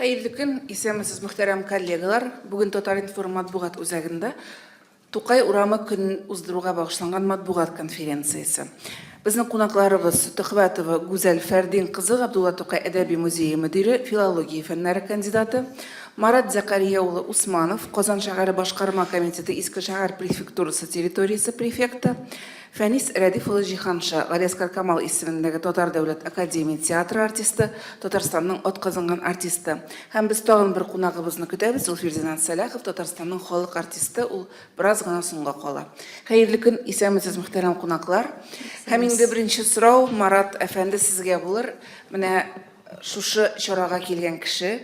Хәерле көн, исәнмесез, мөхтәрәм коллегалар. Бүген Татар-информ матбугат үзәгендә Тукай урамы көнен уздыруга багышланган матбугат конференциясе. Безнең кунакларыбыз Төхвәтова Гүзәл Фәрдин кызы, Габдулла Тукай әдәби музее мөдире, филология фәннәре кандидаты, Марат Зәкәрия улы Усманов, Казан шәһәре башкарма комитеты Иске шәһәр префектурасы территориясе префекты, Фәнис Рәдиф улы Җиһанша, Галиәсгар Камал исемендәге Татар дәүләт академия театры артисты, Татарстанның атказанган артисты. Һәм без тагын бер кунагыбызны көтәбез, ул Фердинанд Сәлахов, Татарстанның халык артисты, ул бераз гына соңга кала. Хәерле көн, исәнмесез, мөхтәрәм кунаклар. Һәм инде беренче сорау, Марат әфәнде, сезгә булыр. Менә шушы чарага килгән кеше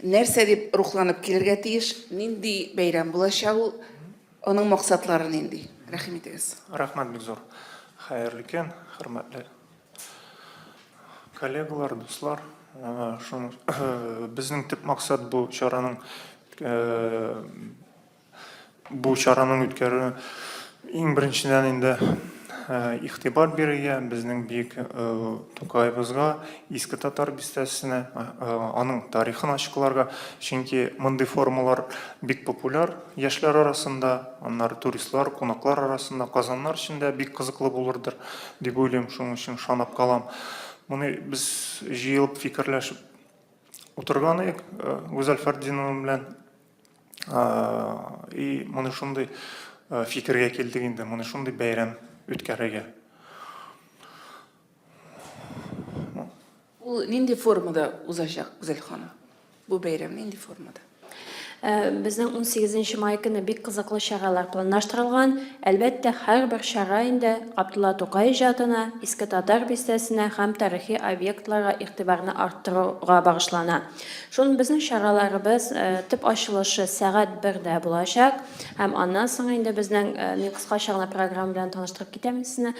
нәрсә дип рухланып килергә тиеш, нинди бәйрәм булачак ул, аның максатлары нинди? Рәхим итегез. Рәхмәт бик зур. Хәерле көн, хөрмәтле коллегалар, дуслар. Шуны безнең төп максат бу чараның Бу чараның үткәрү иң беренчедән инде игътибар бирергә безнең бөек Тукаебызга, Иске Татар бистәсенә, аның тарихын ачыкларга, чөнки мондый формалар бик популяр яшьләр арасында, аннары туристлар, кунаклар арасында, казаннар өчен дә бик кызыклы булырдыр дип уйлыйм, шуның өчен ышанып калам. Моны без җыелып фикерләшеп утырган идек Гүзәл Фәртдинова белән. И моны шундый фикергә килдек инде, моны шундый бәйрәм үткәрергә. Ул нинди формада узачак, Гүзәл ханым? Бу бәйрәм нинди формада? Безнең 18 май көне бик кызыклы чаралар планлаштырылган. Әлбәттә, һәрбер чара инде Габдулла Тукай иҗатына, Иске Татар бистәсенә һәм тарихи объектларга игътибарны арттыруга багышлана. Шул безнең чараларыбыз төп ачылышы сәгать бердә булачак. Һәм аннан соң инде безнең, мин кыскача гына программа белән таныштырып китәм сезне.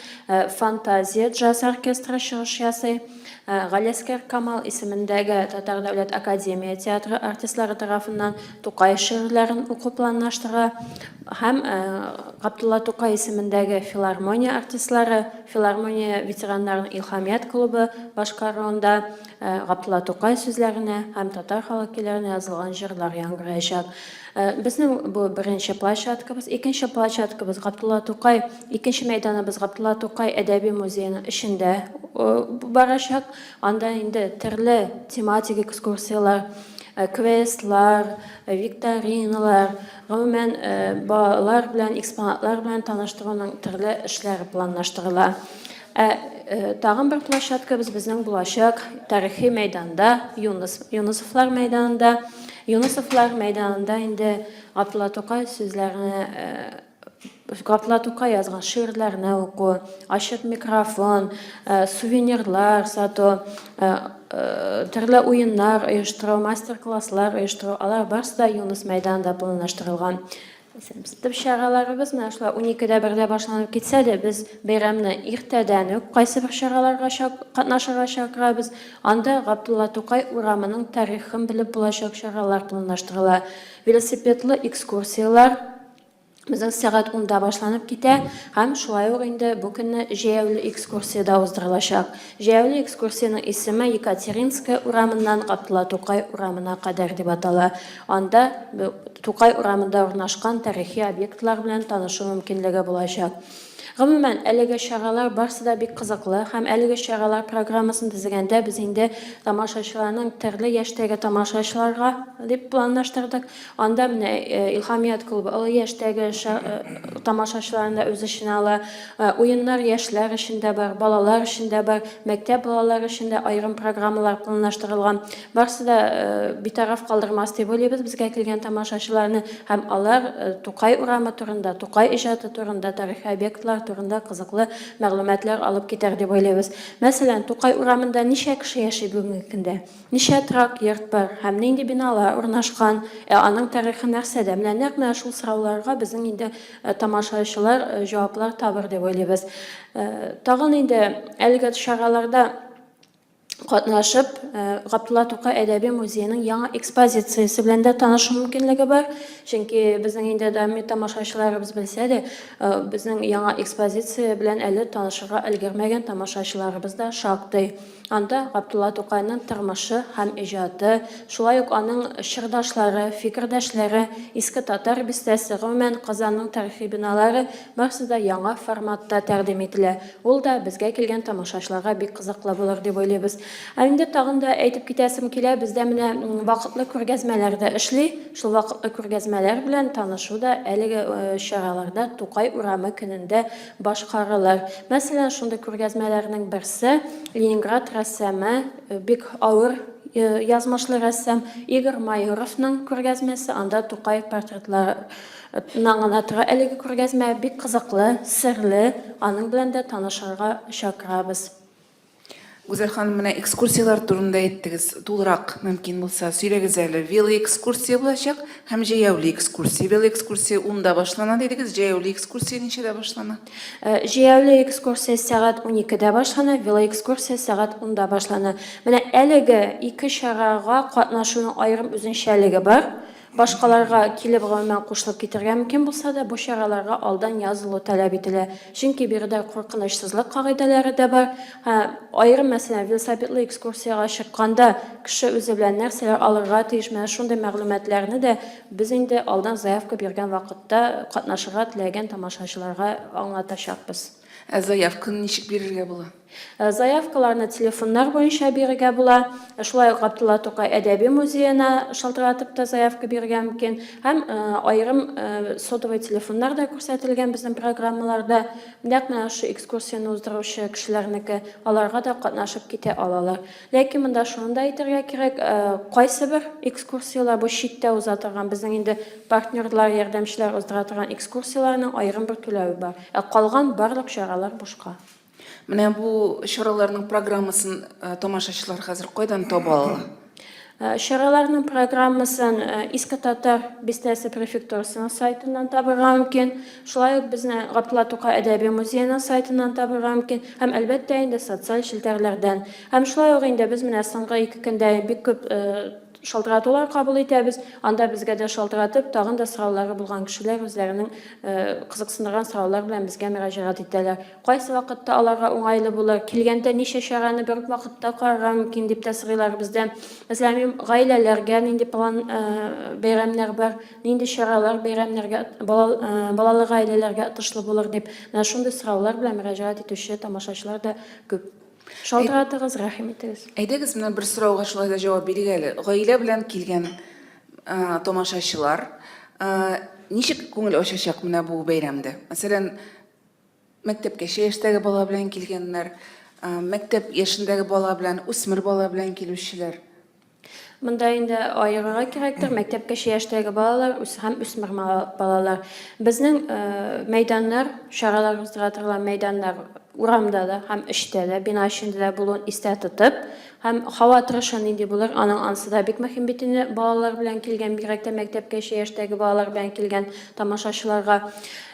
Фантазия джаз оркестры чыгыш ясый. Галиәсгар Камал исемендәге Татар дәүләт академия театры артистлары тарафыннан Тукай шигырьләрен уку планлаштырыла. Һәм Габдулла Тукай исемендәге филармония артистлары, филармония ветераннарының Илһамият клубы башкаруында Габдулла Тукай сүзләренә һәм татар халык көйләренә язылган җырлар яңгыраячак. Безнең бу беренче площадкабыз. Икенче площадкабыз Габдулла Тукай, икенче мәйданыбыз Габдулла Тукай әдәби музееның эчендә барачак. Анда инде төрле тематик экскурсияләр, квестлар, викториналар, гомумән, балалар белән, экспонатлар белән таныштыруның төрле эшләре планлаштырыла. Ә тагын бер площадкабыз безнең булачак тарихи мәйданда, Юныс, Юнысовлар мәйданында. Юнысовлар мәйданында инде Габдулла Тукай сүзләренә Габдулла Тукай язган шигырьләрне уку, ачык микрофон, сувенирлар сату, төрле уеннар оештыру, мастер-класслар оештыру, алар барысы да Юныс мәйданында планлаштырылган. Төп чараларыбыз менә шулай уникедә бердә башланып китсә дә, без бәйрәмне иртәдән үк кайсыбер чараларга катнашырга чакырабыз. Анда Габдулла Тукай урамының тарихын белеп булачак чаралар планлаштырыла. Велосипедлы экскурсияләр безнең сәгать унда башланып китә һәм шулай ук инде бу көнне җәяүле экскурсия дә уздырылачак. Җәяүле экскурсиянең исеме Екатеринская урамыннан Габдулла Тукай урамына кадәр дип атала. Анда Тукай урамында урнашкан тарихи объектлар белән танышу мөмкинлеге булачак. Гомумән, әлеге чаралар барсы да бик кызыклы һәм әлеге чаралар программасын төзегәндә без инде тамашачыларның төрле яшьтәге тамашачыларга дип планлаштырдык. Анда менә Илһамият клубы олы яшьтәге тамашачыларны да үз эченә ала. Уеннар яшьләр өчен дә бар, балалар өчен дә бар, мәктәп балалары өчен дә аерым программалар планлаштырылган. Барсы да битараф калдырмас дип уйлыйбыз безгә килгән тамашачыларны һәм алар Тукай урамы турында, Тукай иҗаты турында, тарихи объектлар турында кызыклы мәгълүматлар алып китәр дип уйлыйбыз. Мәсәлән, Тукай урамында ничә кеше яши бүгенге көндә? Ничә торак йорт бар һәм нинди биналар урнашкан? Ә аның тарихы нәрсәдә? Менә нәкъ менә шул сорауларга безнең инде тамашачылар җаваплар табыр дип уйлыйбыз. Тагын инде әлеге чараларда. катнашып, Габдулла Тукай әдәби музееның яңа экспозициясе белән дә танышу мөмкинлеге бар. Чөнки безнең инде даими тамашачыларыбыз белсә дә, безнең яңа экспозиция белән әле танышырга өлгермәгән тамашачыларыбыз да шактый. Анда Габдулла Тукайның тормышы һәм иҗаты, шулай ук аның чордашлары, фикердәшләре, Иске Татар бистәсе, гомумән, Казанның тарихи биналары, барысы да яңа форматта тәкъдим ителә. Ул да безгә килгән тамашачыларга бик кызыклы булыр дип уйлыйбыз. Ә инде тагын да әйтеп китәсем килә, бездә менә вакытлы күргәзмәләр дә эшли. Шул вакытлы күргәзмәләр белән танышу да әлеге чараларда Тукай урамы көнендә башкарылыр. Мәсәлән, шундый күргәзмәләрнең берсе Ленинград рәссамы, бик авыр язмышлы рәссам Игорь Майоровның күргәзмәсе, анда Тукай портретлары Нан гына тора әлеге күргәзмә, бик кызыклы, серле, аның белән дә танышырга чакырабыз. Гүзәл ханым, менә экскурсияләр турында әйттегез, тулырак мөмкин булса сөйләгез әле. Велоэкскурсия булачак һәм җәяүле экскурсия. Велоэкскурсия унда башлана дидегез, җәяүле экскурсия ничәдә башлана? Җәяүле экскурсия сәгать уникедә башлана, велоэкскурсия сәгать унда башлана. Менә әлеге ике чарага катнашуның аерым үзенчәлеге бар. Башкаларга килеп гомумән кушылып китәргә мөмкин булса да, бу чараларга алдан язылу таләп ителә. Чөнки биредә куркынычсызлык кагыйдәләре дә бар. Аерым, мәсәлән, велосипедлы экскурсиягә чыкканда кеше үзе белән нәрсәләр алырга тиеш, менә шундый мәгълүматларны да без инде алдан заявка биргән вакытта катнашырга теләгән тамашачыларга аңлатачакбыз. Ә заявканы ничек бирергә була? Заявкаларны телефоннар буенча бирергә була. Шулай ук Габдулла Тукай әдәби музеена шалтыратып та заявка бирергә мөмкин. Һәм аерым сотовый телефоннар да күрсәтелгән безнең программаларда. Нәкъ менә шушы экскурсияне уздыручы кешеләрнеке, аларга да катнашып китә алалар. Ләкин монда шуны да әйтергә кирәк, кайсыбер экскурсияләр бу читтә уза торган, безнең инде партнерлар, ярдәмчеләр уздыра торган экскурсияләрнең аерым бер түләве бар. Ә калган барлык чаралар бушка. Менә бу чараларның программасын тамашачылар хәзер кайдан таба ала? Чараларның программасын Иске Татар бистәсе префектурасының сайтыннан табырга мөмкин. Шулай ук безне Габдулла Тукай әдәби музееның сайтыннан табырга мөмкин һәм, әлбәттә инде, социаль челтәрләрдән. Һәм шулай ук инде без менә соңгы ике көндә бик күп шалтыратулар кабул итәбез. Анда безгә дә шалтыратып, тагын да сораулары булган кешеләр үзләренең кызыксындырган сораулар белән безгә мөрәҗәгать итәләр. Кайсы вакытта аларга уңайлы булыр, килгәндә ничә чараны бер үк вакытта карарга мөмкин дип тә сорыйлар бездән. Мәсәлән, гаиләләргә нинди план бәйрәмнәр бар, нинди чаралар бәйрәмнәргә, балалы гаиләләргә отышлы булыр дип, менә шундый сораулар белән мөрәҗәгать итүче тамашачылар да күп. Шалтыратыгыз, рәхим итегез. Әйдәгез, менә бер сорауга шулай да җавап бирик әле. Гаилә белән килгән тамашачылар ничек күңел ачачак менә бу бәйрәмдә? Мәсәлән, мәктәпкәчә яшьтәге бала белән килгәннәр, мәктәп яшендәге бала белән, үсмер бала белән килүчеләр. Монда инде аерырга кирәктер, мәктәпкәчә яшьтәге балалар һәм үсмер балалар. Безнең мәйданнар, чаралар уздыра торган мәйданнар урамда да һәм эчтә дә, бина эчендә дә булуын истә тотып, һәм һава торышы нинди булыр, аның ансы да бик мөһим бит инде балалар белән килгән, бигрәк тә мәктәпкәчә яшьтәге балалар белән килгән тамашачыларга.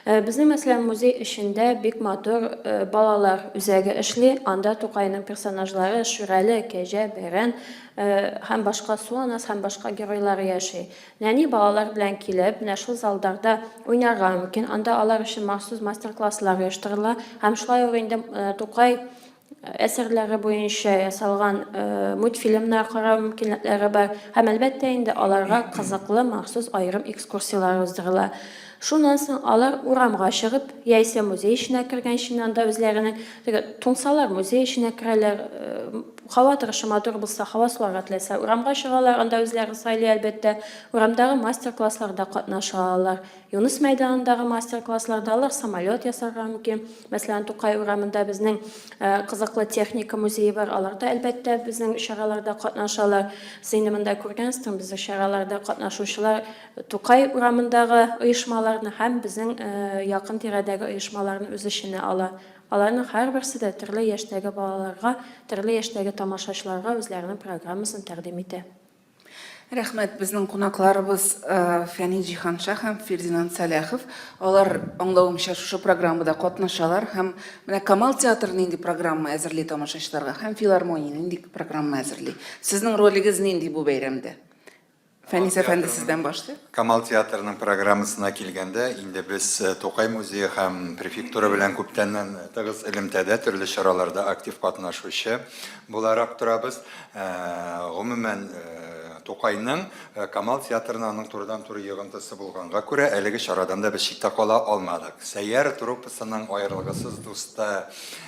Безнең, мәсәлән, музей эчендә бик матур балалар үзәге эшли, анда Тукайның персонажлары Шүрәле, Кәҗә, Бәрән һәм башка Су анасы һәм башка геройлары яши. Нәни балалар белән килеп, менә шул залдарда уйнарга мөмкин, анда алар өчен махсус мастер-класслар оештырыла һәм шулай ук инде Тукай әсәрләре буенча ясалган мультфильмнар карау мөмкинлекләре бар һәм, әлбәттә инде, аларга кызыклы махсус аерым экскурсияләр уздырыла. Шуннан соң алар урамга чыгып, яисә музей эченә кергәнче инде анда үзләренең теге туңсалар музей эченә керәләр, һава торышы матур булса, һава суларга теләсә урамга чыгалар, анда үзләре сайлый, әлбәттә. Урамдагы мастер-классларда катнаша алалар. Юныс мәйданындагы мастер-классларда алар самолет ясарга мөмкин. Мәсәлән, Тукай урамында безнең кызыклы техника музее бар. Алар да, әлбәттә, безнең чараларда катнашалар. Сез инде монда күргәнсездер, безнең чараларда катнашучылар Тукай урамындагы оешмаларны һәм безнең якын-тирәдәге оешмаларны үз эченә ала. Аларның һәрберсе дә төрле яшьтәге балаларга, төрле яшьтәге тамашачыларга үзләренең программасын тәкъдим итә. Рәхмәт, безнең кунакларыбыз Фәнил Җиһанша һәм Фердинанд Сәләхов. Алар, аңлавымча, шушы программада катнашалар һәм менә Камал театры нинди программа әзерли тамашачыларга һәм филармония нинди программа әзерли? Сезнең ролегез нинди бу бәйрәмдә? Фәнис әфәнде, сездән башлыйк. Камал театрының программасына килгәндә, инде без Тукай музее һәм префектура белән күптәннән тыгыз элемтәдә, төрле чараларда актив катнашучы буларак торабыз. Гомумән, Тукайның Камал театрына аның турыдан-туры йогынтысы булганга күрә, әлеге чарадан да без читтә кала алмадык. Сәйяр труппасының аерылгысыз дусты,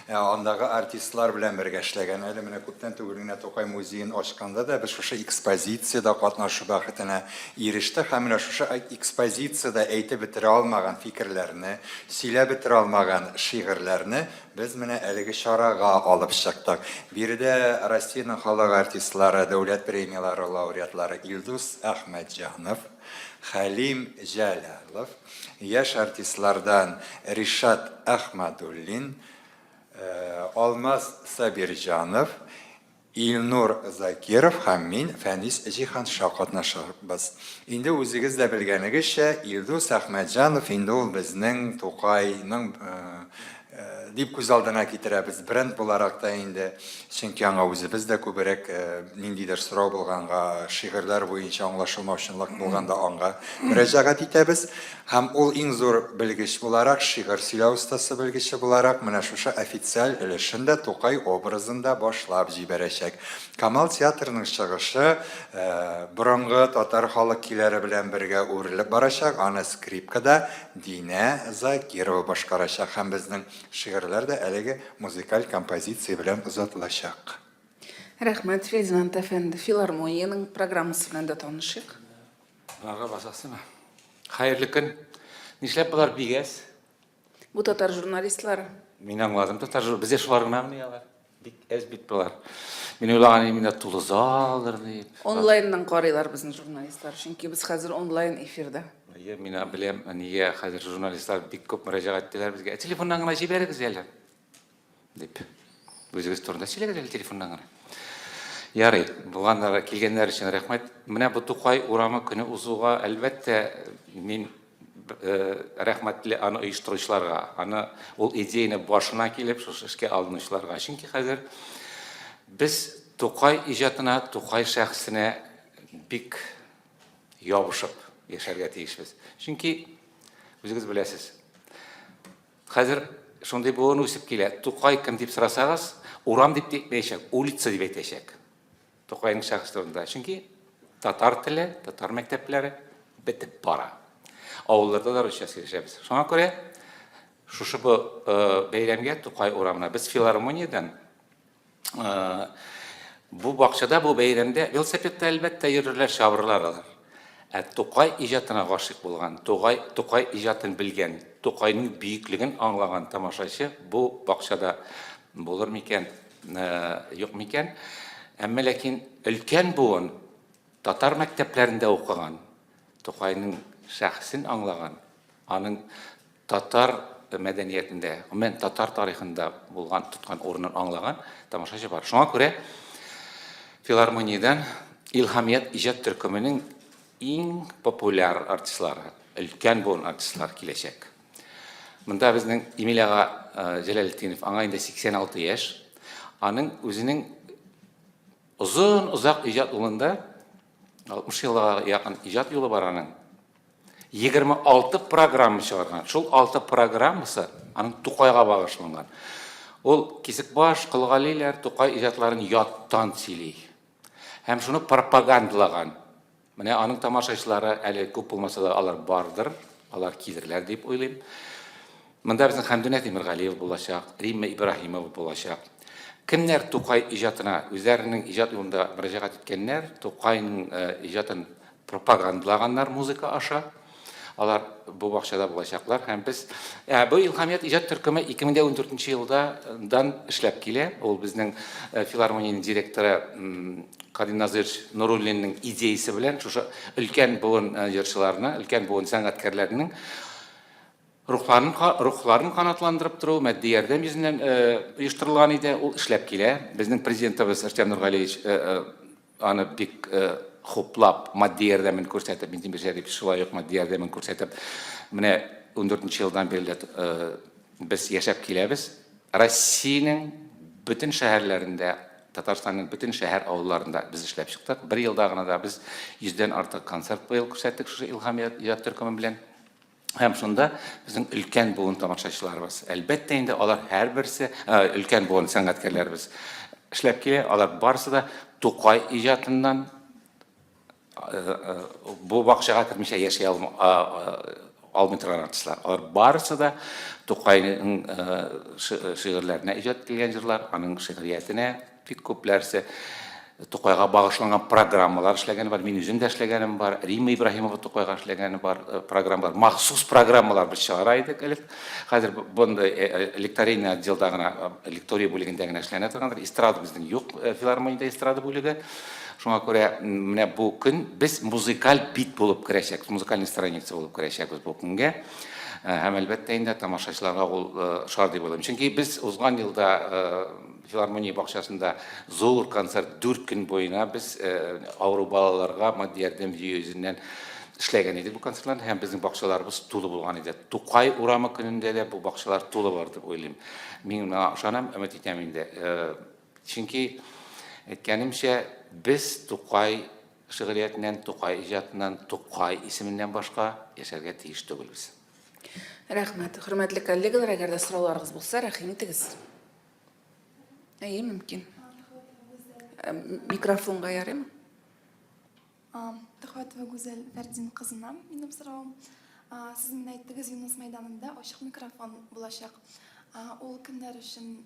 андагы артистлар белән бергә эшләгән. Әле менә күптән түгел генә Тукай музеен ачканда да без шушы экспозициядә катнашу бәхетенә ирештек һәм менә шушы экспозициядә әйтеп бетерә алмаган фикерләрне, сөйләп бетерә алмаган шигырьләрне Без менә әлеге чарага алып чыктык. Биредә Россиянең халык артистлары, дәүләт премияләре лауреатлары Илдус Әхмәтҗанов, Хәлим Җәлалов, яшь артистлардан Ришат Әхмәдуллин, Алмаз Сабирҗанов, Илнур Закиров һәм мин, Фәнис Җиһанша катнашырбыз. Инде үзегез дә белгәнегезчә, Илдус Әхмәтҗанов инде ул безнең Тукайның дип күз алдына китерәбез, бренд буларак та инде, чөнки аңа үзебез дә күбрәк ниндидер сорау булганга, шигырьләр буенча аңлашылмаучанлык булганда аңа мөрәҗәгать итәбез. Һәм ул иң зур белгеч буларак, шигырь сөйләү остасы белгече буларак, менә шушы официаль өлешен дә Тукай образында башлап җибәрәчәк. Камал театрының чыгышы борынгы татар халык көйләре белән бергә үрелеп барачак, аны скрипкада Динә Закирова башкарачак һәм безнең шигырьләр дә әлеге музыкаль композиция белән озатылачак. Рәхмәт, Фердинанд әфәнде. Филармониянең программасы белән дә танышыйк. Боларга басасымы? Хәерле көн. Нишләп болар бик әз? Бу татар журналистлары. Мин аңладым, татар жур... Бездә шулар гынамыни алар? Бик әз бит болар. Мин уйлаган идем, инде тулы залдыр дип. Онлайннан карыйлар безнең журналистлар, чөнки без хәзер онлайн эфирда. Әйе, мин беләм, нигә хәзер журналистлар бик күп мөрәҗәгать иттеләр безгә. Телефоннан гына җибәрегез әле. Дип. Үзегез турында сөйләгез әле телефоннан гына. Ярый, булганнар, килгәннәр өчен рәхмәт. Менә бу Тукай урамы көне узуга, әлбәттә, мин э, рәхмәтле аны оештыручыларга, аны ул идеяне башына килеп шушы эшкә алынучыларга. Чөнки хәзер без Тукай иҗатына, Тукай шәхесенә бик ябышып яшәргә тиешбез. Чөнки үзегез беләсез, Хәзер шундый буын үсеп килә. Тукай кем дип сорасагыз, урам дип тә әйтмәячәк, улица дип әйтәчәк. Тукайның шәхес турында. Чөнки татар теле, татар мәктәпләре бетеп бара. Авылларда да русча сөйләшәбез. Шуңа күрә шушы бу бәйрәмгә Тукай урамына без филармониядән Бу бакчада, бу бәйрәмдә велосипедта, әлбәттә, йөрерләр, чабырлар алар. Ә Тукай иҗатына гашыйк булган, Тугай, Тукай иҗатын белгән, Тукайның бөеклеген аңлаган тамашачы бу бакчада булыр микән, юк микән? Әмма ләкин өлкән буын татар мәктәпләрендә укыган, Тукайның шәхесен аңлаган, аның татар мәдәниятендә, гомумән татар тарихында булган, тоткан урынын аңлаган тамашачы бар. Шуңа күрә филармониядән Илһамият иҗат төркеменең иң популяр артистлары, өлкән буын артистлар киләчәк. Монда безнең Эмиль ага э, Җәләлетдинов, аңа инде 86 яшь. Аның үзенең озын озак иҗат юлында 60 елга якын иҗат юлы бар аның. 26 программа чыгарган. Шул 6 программасы аның Тукайга багышланган. Ул Кисекбаш, Колгалиләр, Тукай иҗатларын яттан сөйли. Һәм шуны пропагандалаган. Менә аның тамашачылары әле күп булмаса да алар бардыр, алар килерләр дип уйлыйм. Монда безнең Хәмдүнә Тимергалиева булачак, Римма Ибраһимова булачак. Кемнәр Тукай иҗатына үзләренең иҗат юлында мөрәҗәгать иткәннәр, Тукайның э, иҗатын пропагандалаганнар музыка аша. Алар бу бакчада булачаклар һәм без ә, бу Илһамият иҗат төркеме 2014 елда дан эшләп килә. Ул безнең э, филармониянең директоры Кадим Назырович Нуруллинның идеясе белән шушы өлкән буын э, җырчыларны, өлкән буын сәнгатькәрләренең рухларын рухларын канатландырып тору, матди ярдәм йөзеннән э, оештырылган иде. Ул эшләп килә. Безнең президентыбыз Рөстәм Нургалиевич аны бик хуплап, матди ярдәмен күрсәтеп, Минтимер Шәрипович шулай ук матди ярдәмен күрсәтеп, менә 14 елдан бирле без яшәп киләбез. Россиянең бөтен шәһәрләрендә, Татарстанның бөтен шәһәр-авылларында без эшләп чыктык. Бер елда гына да без йөздән артык концерт быел күрсәттек шушы Илһам иҗат төркеме белән. Һәм шунда безнең өлкән буын тамашачыларыбыз, әлбәттә инде, алар һәрберсе, өлкән буын сәнгатькәрләребез эшләп килә, алар барысы да Тукай иҗатыннан бу бакчага кермичә яши алмый торган артистлар. Алар барысы да Тукайның шигырьләренә иҗат ителгән җырлар, аның шигъриятенә бик күпләрсе Тукайга багышланган программалар эшләгәне бар. Мин үзем дә эшләгәнем бар. Римма Ибраһимова Тукайга эшләгәне бар, программалар. Махсус программалар без чыгара идек элек. Хәзер мондый лекторийный отделда гына, лекторий бүлегендә генә эшләнә торгандыр. Эстрада безнең юк, филармониядә эстрада бүлеге. Шуңа күрә менә бу көн без музыкаль бит булып керәчәкбез, музыкальный страница булып керәчәкбез бу көнгә. Һәм әлбәттә инде тамашачыларга ул ошар дип уйлыйм. Чөнки без узган елда филармония бакчасында зур концерт 4 көн буена без авыру балаларга матди ярдәм җыю йөзеннән эшләгән идек бу концертларны һәм безнең бакчаларыбыз тулы булган иде. Тукай урамы көнендә дә бу бакчалар тулы булыр дип уйлыйм. Мин моңа ышанам, өмет итәм инде. Чөнки, әйткәнемчә, без Тукай шигъриятеннән, Тукай иҗатыннан, Тукай исеменнән башка яшәргә тиеш түгелбез. Рәхмәт. Хөрмәтле коллегалар, әгәр дә сорауларыгыз булса, рәхим итегез. Әйе, мөмкин. Э, микрофонга ярыймы? Төхвәтова Гүзәл Фәрдин кызына минем соравым. Сез менә әйттегез, Юныс мәйданында ачык микрофон булачак. Ул кемнәр өчен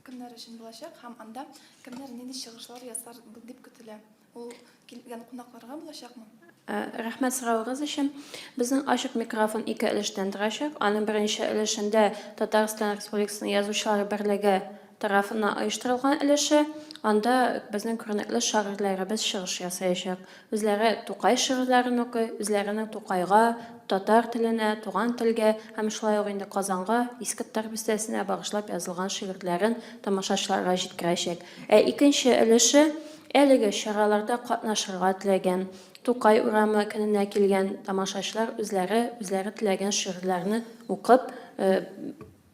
кемнәр өчен булачак һәм анда кемнәр нинди чыгышлар ясар дип көтелә? Ул килгән кунакларга булачакмы? Рәхмәт соравыгыз өчен. Безнең ачык микрофон ике өлештән торачак. Аның беренче өлешендә Татарстан Республикасының Язучылар берлеге тарафыннан оештырылган өлеше, анда безнең күренекле шагыйрьләребез чыгыш ясаячак. Үзләре Тукай шигырьләрен укый, үзләренең Тукайга, татар теленә, туган телгә һәм шулай ук инде Казанга, Иске Татар бистәсенә багышлап язылган шигырьләрен тамашачыларга җиткерәчәк. Ә икенче өлеше, әлеге чараларда катнашырга теләгән, Тукай урамы көненә килгән тамашачылар үзләре үзләре теләгән шигырьләрне укып,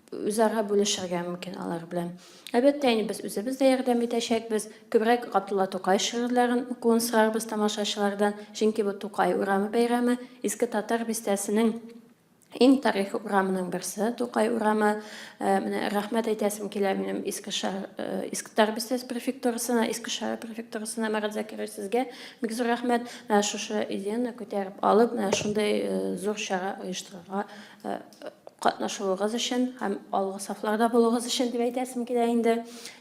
Үзара бүлешергә мөмкин алар белән. Әлбәттә, инде без үзебез дә ярдәм итәчәкбез. Күбрәк Габдулла Тукай шигырьләрен укуын сорарбыз тамашачылардан, чөнки бу Тукай урамы бәйрәме, Иске Татар бистәсенең иң тарихи урамының берсе Тукай урамы. Э, менә рәхмәт әйтәсем килә минем Иске шәһәр, э, Иске Татар бистәсе префектурасына, Иске шәһәр префектурасына, Марат Закирович, сезгә бик зур рәхмәт. Менә шушы идеяне күтәреп алып, менә шундый э, зур чара оештырырга катнашуыгыз өчен һәм алгы сафларда булуыгыз өчен дип әйтәсем килә инде.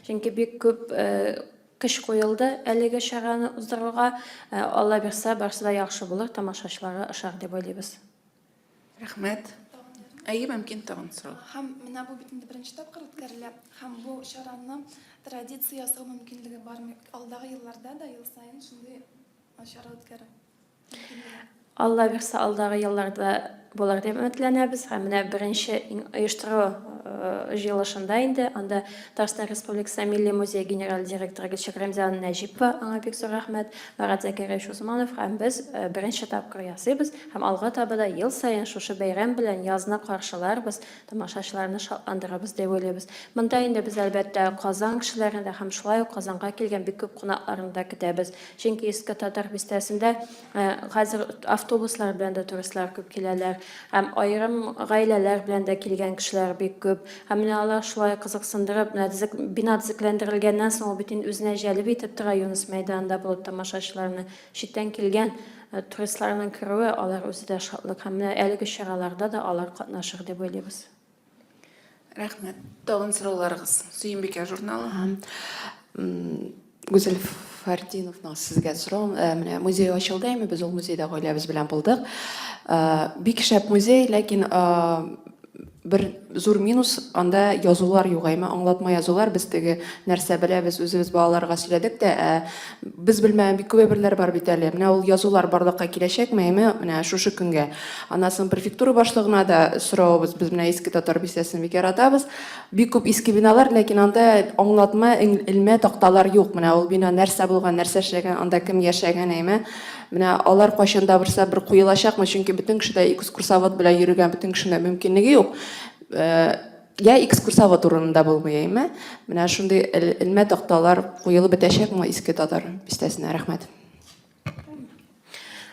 Чөнки бик күп көч куелды әлеге чараны уздыруга. Алла бирсә, барысы да яхшы булыр, тамашачыларга ошар дип уйлыйбыз. Рәхмәт. Әйе, мөмкин тагын сорау. Һәм менә бу бит инде беренче тапкыр үткәрелә. Һәм бу чараны традиция ясау мөмкинлеге бармы? Алдагы елларда да ел саен шундый чара үткәрү. Алла бирсә, алдагы елларда булыр дип өметләнәбез. Һәм менә беренче оештыру э, җыелышында инде анда Татарстан Республикасы Милли музее генераль директоры Гөлчәк Рәмзяна Нәҗипова, аңа бик зур рәхмәт, Марат Зәкәрьевич Усманов һәм без э, беренче тапкыр ясыйбыз һәм алга таба да ел саен шушы бәйрәм белән язны каршыларбыз, тамашачыларны шатландырырбыз дип уйлыйбыз. Монда инде без, әлбәттә, Казан кешеләрен дә һәм шулай ук Казанга килгән бик күп кунакларны да көтәбез. Чөнки Иске Татар бистәсендә хәзер автобуслар белән дә туристлар күп киләләр. Һәм аерым гаиләләр белән дә килгән кешеләр бик күп. Һәм менә алар шулай кызыксындырып, менә төзек, бина төзекләндерелгәннән соң ул бит инде үзенә җәлеп итеп тора Юныс мәйданында булып тамашачыларны. Читтән килгән туристларның керүе алар үзе дә шатлык. Һәм менә әлеге чараларда да алар катнашыр дип уйлыйбыз. Рәхмәт. Тагын сорауларыгыз. Сөембикә журналы. Гүзәл Фәрдиновна, сезгә сорау. Э, менә музей ачылды, әйме без ул музейда гаиләбез белән булдык. Э, бик шәп музей, ләкин э, бер зур минус, анда язулар юк, әйме, аңлатма язулар, без теге нәрсә беләбез, үзебез балаларга сөйләдек тә, ә без белмәгән бик күп әйберләр бар бит әле. Менә ул язулар барлыкка киләчәкме, әйме, менә шушы көнгә. Аннан соң префектура башлыгына да соравыбыз, без менә Иске Татар бистәсен бик яратабыз. Бик күп иске биналар, ләкин анда аңлатма, элмә такталар юк. Менә ул бина нәрсә булган, нәрсә эшләгән, анда кем яшәгән, әйме. Менә алар кайчан да берсә бер куелачакмы, чөнки бөтен кеше дә экскурсовод белән йөрергә бөтен кешенең дә мөмкинлеге юк. Э, я экскурсовод урынында булмый, әйме. Менә шундый элмә такталар куелып бетәчәкме Иске Татар бистәсенә? Рәхмәт.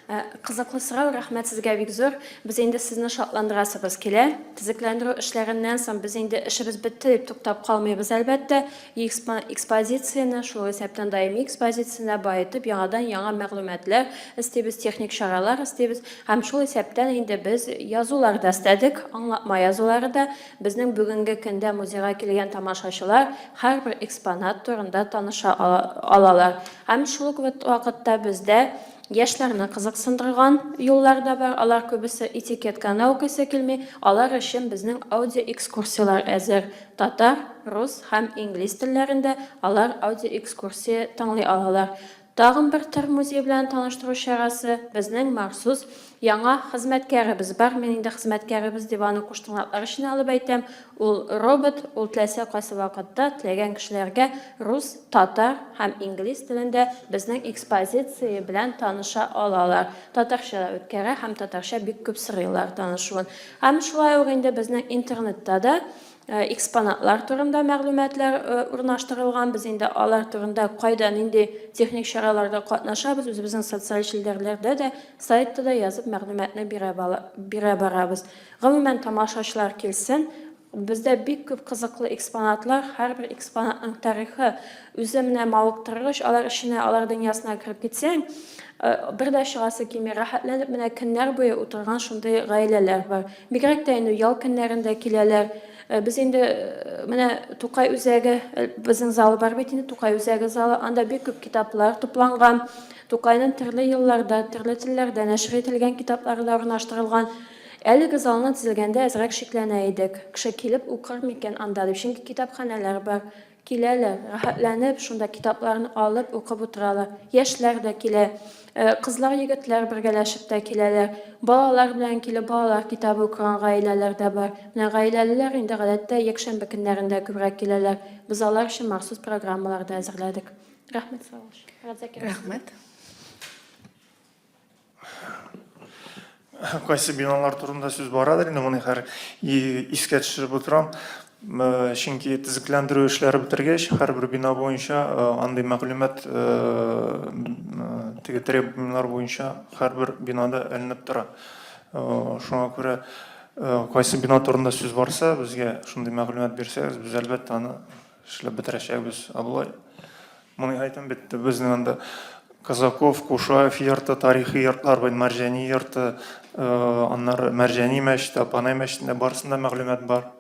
Э, кызыклы сорау, рәхмәт сезгә бик зур. Без инде сезне шатландырасыбыз килә. Төзекләндерү эшләреннән соң без инде эшебез бетте дип туктап калмыйбыз, әлбәттә. Экспозицияне, шул исәптән даими экспозицияне баетып, яңадан яңа мәгълүматлар эстибез, техник чаралар эстибез. Һәм шул исәптән инде без язулар да эстәдек, аңлатма язулары да. Безнең бүгенге көндә музейга килгән тамашачылар һәрбер экспонат турында таныша алалар. Һәм шул ук вакытта бездә яшьләрне кызыксындырган юллар да бар, алар күбесе этикетканы укыйсы килми, алар өчен безнең аудиоэкскурсияләр әзер, татар, рус һәм инглиз телләрендә алар аудиоэкскурсия тыңлый алалар. Тагын бер төр музей белән таныштыру чарасы, безнең махсус яңа хезмәткәребез бар, мин инде хезмәткәребез дип аны куштырнаклар эченә алып әйтәм, ул робот, ул теләсә кайсы вакытта теләгән кешеләргә рус, татар һәм инглиз телендә безнең экспозиция белән таныша алалар. Татарча да үткәрә һәм татарча бик күп сорыйлар танышуын. Һәм шулай ук инде безнең интернетта да Экспонатлар турында мәгълүматлар урнаштырылган. Без инде алар турында кайда нинди техник чараларда катнашабыз, үзебезнең социаль челтәрләрдә дә, сайтта да язып мәгълүматны бирә, бирә барабыз. Гомумән, тамашачылар килсен, бездә бик күп кызыклы экспонатлар, һәрбер экспонатның тарихы үзе менә мавыктыргыч, алар эченә, алар дөньясына кереп китсәң, бер дә чыгасы килми, рәхәтләнеп менә көннәр буе утырган шундый гаиләләр бар. Бигрәк тә инде ял көннәрендә киләләр. Э, без инде э, менә Тукай үзәге, э, безнең зал бар бит инде, Тукай үзәге залы, анда бик күп китаплар тупланган. Тукайның төрле елларда, төрле телләрдә нәшер ителгән китаплары да урнаштырылган. Әлеге залны төзелгәндә әзрәк шикләнә идек. Кеше килеп укыр микән анда дип, чөнки китапханәләр бар. Киләләр, рәхәтләнеп, шунда китапларын алып, укып утыралар. Яшьләр дә килә. Э, кызлар, егетләр бергәләшеп тә киләләр. Балалар белән килеп, балалар китабы укыган гаиләләр дә бар. Менә гаиләлеләр инде гадәттә якшәмбе көннәрендә күбрәк киләләр. Без алар өчен махсус программалар да әзерләдек. Рәхмәт, сау Рәхмәт. Кайсы биналар турында сүз барадыр инде, моны хәр искә төшереп утырам. Чөнки төзекләндерү эшләре бетергәч, һәрбер бина буенча андый мәгълүмат теге требованияләр буенча һәрбер бинада эленеп тора. Шуңа күрә кайсы бина турында сүз барса, безгә шундый мәгълүмат бирсәгез, без әлбәттә аны эшләп бетерәчәкбез. Ә болай Моны әйтәм бит, безнең анда Казаков, Кушаев йорты, тарихи йортлар, бит Мәрҗани йорты, э, аннары Мәрҗани мәчете, Апанай мәчетендә барысында мәгълүмат бар.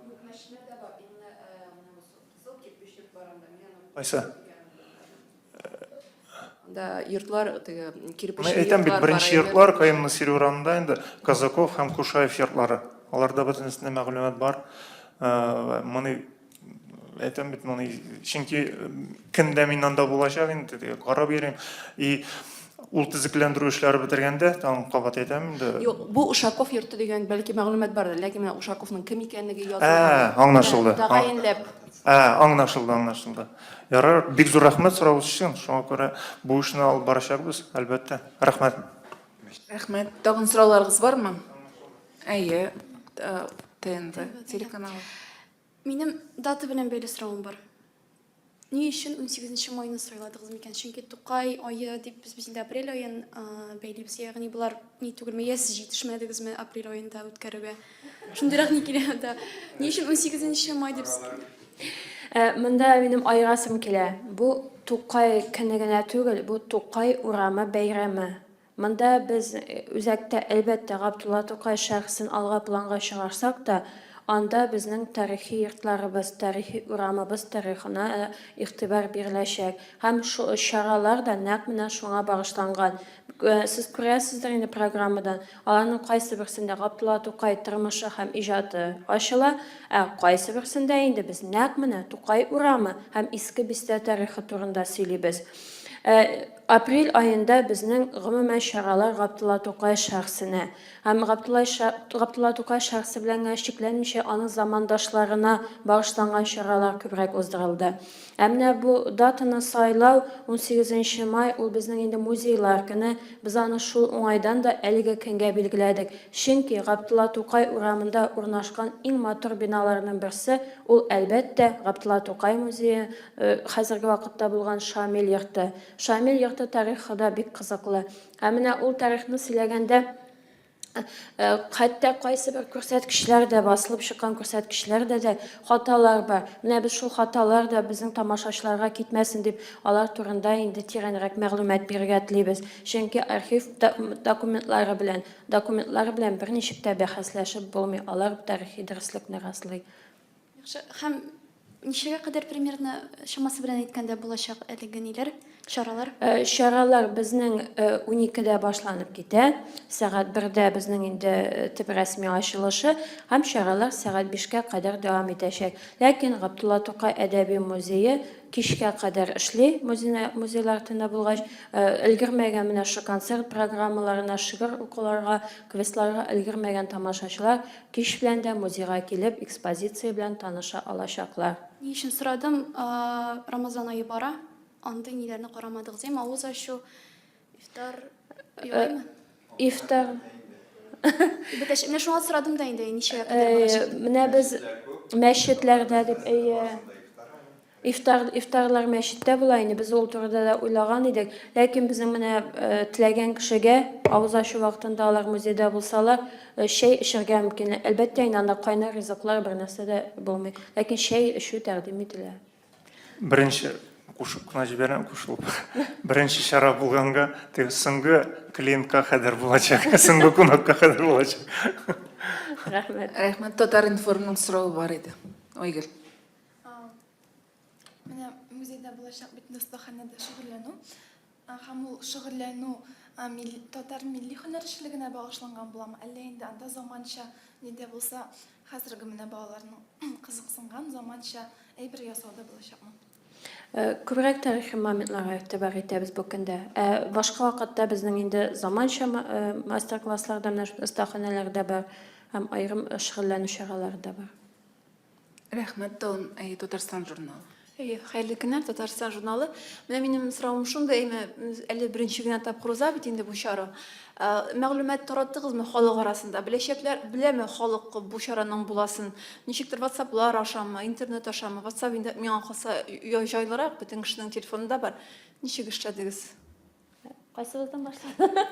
Кайсы? Анда йортлар теге кирпечле Менә әйтәм бит, беренче йортлар Каим Насыйри урамында инде Казаков һәм Кушаев йортлары. Аларда бөтенесендә мәгълүмат бар. Э, моны әйтәм бит моны, чөнки кемдә мин анда булачак инде, теге карап йөрим. И ул төзекләндерү эшләре бетергәндә, тагын кабат әйтәм инде. Юк, бу Ушаков йорты дигән бәлки мәгълүмат бардыр, ләкин менә Ушаковның кем икәнлеге язылмаган. Ә, аңлашылды. Тәгаенләп. Ә, аңлашылды, аңлашылды. Ярар, бик зур рәхмәт соравыгыз өчен. Шуңа күрә бу эшне алып барачакбыз, әлбәттә. Рәхмәт. Рәхмәт. Тагын сорауларыгыз бармы? Әйе, ТНВ телеканалы. Минем дата белән бәйле соравым бар. Ни өчен 18 майны сайладыгыз микән? Чөнки Тукай ае дип без бит инде апрель аен бәйлибез. Ягъни болар ни түгелме? Я сез җитешмәдегезме апрель аенда үткәрүгә? Шундыйрак ни килә да. Ни өчен 18 май дип? Э, монда минем аерасым килә. Бу Тукай көне генә түгел, бу Тукай урамы бәйрәме. Монда без үзәктә, әлбәттә, Габдулла Тукай шәхесен алга планга чыгарсак та, Анда безнең тарихи йортларыбыз, тарихи урамыбыз тарихына игътибар биреләчәк. Һәм чаралар да нәкъ менә шуңа багышланган. Сез күрәсездер инде программадан, аларның кайсы берсендә Габдулла Тукай тормышы һәм иҗаты ачыла, ә кайсы берсендә инде без нәкъ менә Тукай урамы һәм Иске бистә тарихы турында сөйлибез. Апрель аенда безнең гомумән чаралар Габдулла Тукай шәхсенә һәм Габдулла Габдулла Тукай шәхсе белән генә чикләнмичә, аның замандашларына багышланган чаралар күбрәк уздырылды. Ә менә бу датаны сайлау, унсигезенче май, ул безнең инде музейлар көне, без аны шул уңайдан да әлеге көнгә билгеләдек. Чөнки Габдулла Тукай урамында урнашкан иң матур биналарның берсе, ул, әлбәттә, Габдулла Тукай музее, Хәзерге вакытта булган Шамил йорты. Шамил йорты тарихы да бик кызыклы. Ә менә ул тарихны сөйләгәндә, хәтта кайсыбер күрсәткечләрдә, басылып чыккан күрсәткечләрдә дә хаталар бар. Менә без шул хаталар да безнең тамашачыларга китмәсен дип, алар турында инде тирәнрәк мәгълүмат бирергә телибез. Чөнки архив документлары белән, документлар белән берничек тә бәхәсләшеп булмый, алар тарихи дөреслекне раслый. Яхшы. Һәм ничәгә кадәр примерно чамасы белән әйткәндә булачак әлеге ниләр, чаралар? Чаралар безнең уникедә башланып китә. Сәгать бердә безнең инде төп рәсми ачылышы һәм чаралар сәгать бишкә кадәр дәвам итәчәк. Ләкин Габдулла Тукай әдәби музее кичкә кадәр эшли, музейлар төне булгач, өлгермәгән менә шушы концерт программаларына, шигырь укуларга, квестларга өлгермәгән тамашачылар Кич белән дә музейга килеп, экспозиция белән таныша алачаклар. Ни өчен сорадым, Рамазан ае бара, андый ниләрне карамадыгыз, әйме, авыз ачу, ифтар юк, әйме? Ифтар. Бетәчәк. Менә шуңа сорадым да инде, ничәгә кадәр барачак дип. Менә без мәчетләрдә дип, әйе. Ифтар, ифтарлар мәчеттә була инде, без ул турыда да уйлаган идек. Ләкин безнең менә теләгән кешегә авыз ачу вакытында алар музейда булсалар, чәй эчәргә мөмкин. Әлбәттә инде анда кайнар ризыклар бернәрсә дә булмый. Ләкин чәй эчү тәкъдим ителә. Беренче кушып кына җибәрәм, кушылып. Беренче чара булганга, теге соңгы клиентка кадәр булачак, соңгы кунакка кадәр булачак. Рәхмәт. Рәхмәт. Татар-информның соравы бар иде. Айгөл. Менә музейда булачак бит остаханәдә шөгыльләнү. Һәм ул шөгыльләнү татар милли һөнәрчелегенә багышланган буламы, әллә инде анда заманча ни дә булса хәзерге менә балаларның кызыксынган заманча әйбер ясау да булачакмы? Күбрәк тарихи моментларга игътибар итәбез бу көндә. Ә башка вакытта безнең инде заманча мастер-класслар да, менә шундый остаханәләр дә бар һәм аерым шөгыльләнү чаралары да бар. Рәхмәт, тагын, әйе, Татарстан журналы. Әйе, хәерле көннәр, Татарстан журналы. Менә минем соравым шундый, әйме, әле беренче генә тапкыр уза бит инде бу чара. Мәгълүмат тараттыгызмы халык арасында? Беләчәкләр, беләме халык бу чараның буласын? Ничектер WhatsApp-лар ашамы, интернет ашамы? WhatsApp инде миңа калса җайлырак, бөтен кешенең телефонында бар. Ничек эшләдегез? Кайсыбыздан башлады?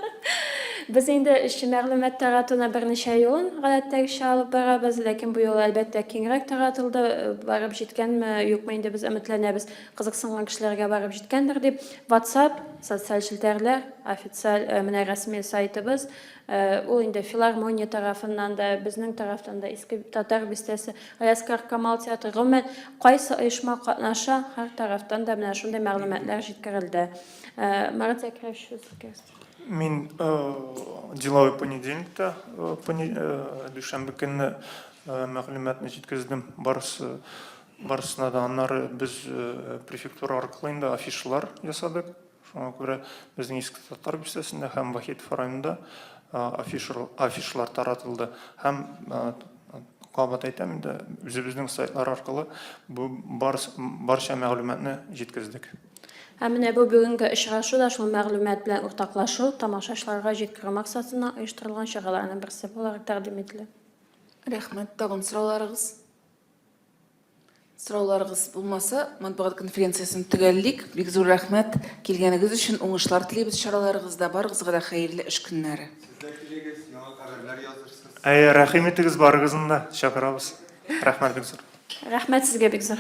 Без инде эшче мәгълүмат таратуны берничә юлын гадәттәгечә алып барабыз, ләкин бу юлы, әлбәттә, киңрәк таратылды. Барып җиткәнме, юкмы инде без өметләнәбез, кызыксынган кешеләргә барып җиткәндер дип. WhatsApp, социаль челтәрләр, официаль э, менә рәсми сайтыбыз, э, ул инде филармония тарафыннан да, безнең тарафтан да, Иске Татар бистәсе, Галиәсгар Камал театры, гомумән, кайсы оешма катнаша, һәр тарафтан да менә шундый мәгълүматлар җиткерелде. Марат Закирович, сүз Мин деловой понедельникта, дүшәмбе көнне мәгълүматны җиткездем. Барысы барысына да аннары без префектура аркылы инде афишалар ясадык. Шуңа күрә безнең Иске Татар бистәсендә һәм Вахитов районында афишалар таратылды. Һәм кабат әйтәм инде, үзебезнең сайтлар аркылы бу барча мәгълүматны җиткездек. Һәм менә бу бүгенге очрашу да шул мәгълүмат белән уртаклашу, тамашачыларга җиткерү максатыннан оештырылган чараларның берсе буларак тәкъдим ителә. Рәхмәт. Тагын сорауларыгыз? Сорауларыгыз булмаса, матбугат конференциясен төгәллик. Бик зур рәхмәт килгәнегез өчен, уңышлар телибез чараларыгызда. Барыгызга да хәерле эш көннәре. Сез дә килегез, яңа хәбәрләр язырсыз. Әйе, рәхим итегез, барыгызны да чакырабыз. Рәхмәт бик зур. Рәхмәт сезгә бик зур.